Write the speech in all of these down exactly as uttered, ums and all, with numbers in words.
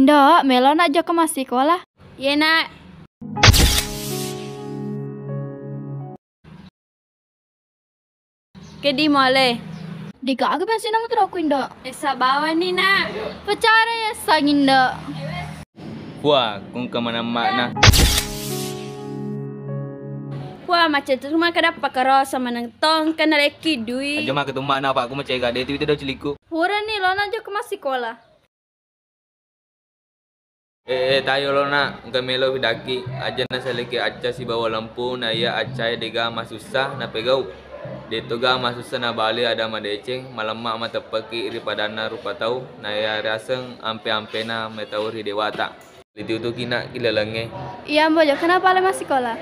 Dok, melo nak jokka massikola? Iye, Nak. Kedi muale? Degaga bensinna motorku, Indo. Essa bawani, Nak. Pacara ya sang, Indo. Wah, kung kemana makna? Wah, macet rumah kada pakaro sama neng tong kena leki dui. Aja maka tumak na, Pak, aku macega de tu itu do ciliku. Pura ni lo nak jokka massikola. Eh, eh, tayo lo nak, engka melo fidaki. Aja nasaliki acca sibawa lempu, na iya accae dega masussa napegau. Detoga masussa nabali ada madeceng, malemma mateppeki ri padanna rupa tau, na iya riaseng ampe-ampena metau ri dewata. Litiutuki nak ki lalengnge. Iya, Mbojo, kenapa ale massikola?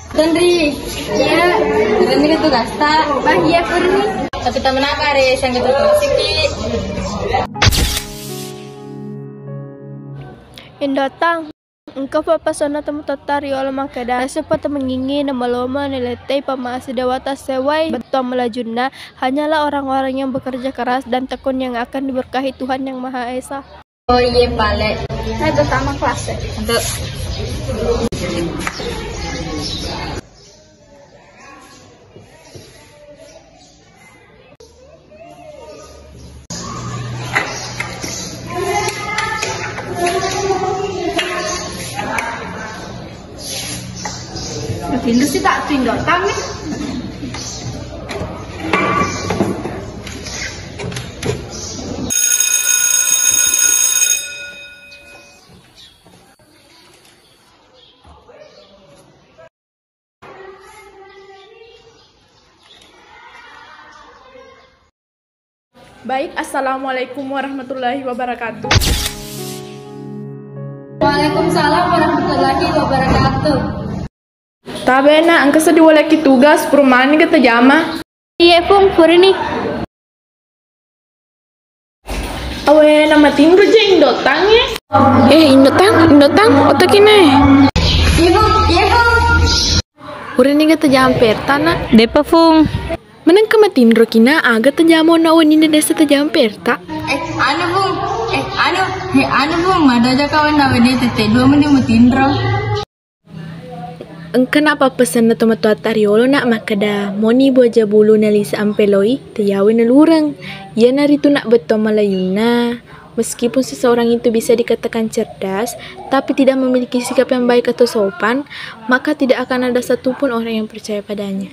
Tenri. Iya. Tenri ke tugasta. Bang, iya, Purni. Tapi temen apa, Re? Sangka tuh siki. Indotang. Engka pappasenna tomatoatta riolo makkeda, naseppa temengngingngi namaloma nalettei pammase dewata sewai bettuang malajunna, hanyalah orang-orang yang bekerja keras dan tekun yang akan diberkahi Tuhan Yang Maha Esa. Oh iye pale. Hai, pertama kelas. Untuk Tindo sih tak tindo tang nih. Baik, assalamualaikum warahmatullahi wabarakatuh. Waalaikumsalam warahmatullahi wabarakatuh. Tabe na, engka sedi walekki tugas, purmani ga tajama. Iye, Pung, purini. Awe, namatinro je Indotang e. Eh, Indotang, Indotang, otakina e. Iye, Pung, iye, Pung. Purini ga tajama perta na? Depa, Pung. Menengka matinro kina, aga tajama na wenni desa tajama perta. Eh, anu, Pung. Eh, anu, eh, anu, Pung. Mada aja kawan na wenni tette dua meni matinro. Engkana pappasenna tomatoatta riolo na makkeda, moni buaja bulu nalisa ampeloi, tayawe nalureng. Iyanaritu nak bettuang malayunna, meskipun seseorang itu bisa dikatakan cerdas, tapi tidak memiliki sikap yang baik atau sopan, maka tidak akan ada satupun orang yang percaya padanya.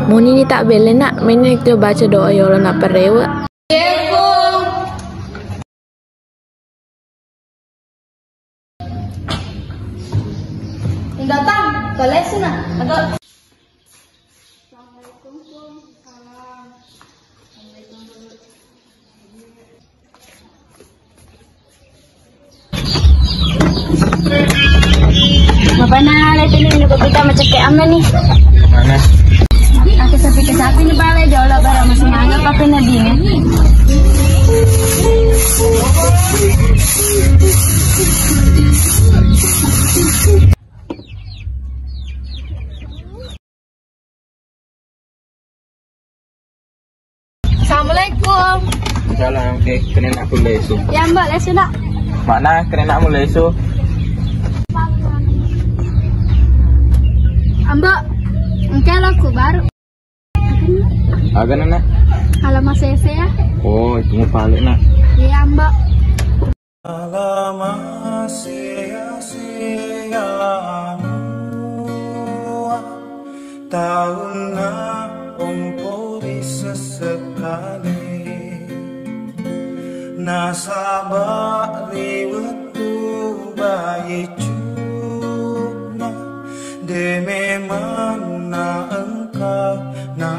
Monini tabbelle nak, meni tu baca doa yolo nak parewe. Datang, kolesuna. Atau Bapana, lihat ini, ini kita macet kayak apa nih? Mana? Aku sampai ke sapi nih, Bale, jauh lah, barang masih nanya, tapi nabi nih. Assalamualaikum. Salam, eh, kena nak pun lesu. Ya, Mbak, lesu, Nak. Mana kena nak pun lesu? Mbak, engke lo aku baru. Aga nana? Alamat C C ya. Oh, itu mau balik, Nak. Iya, Mbak. Alamasea-sea mua taunna ompo ri sesekale. Nasaba ri wettu baicuna de memang naengka na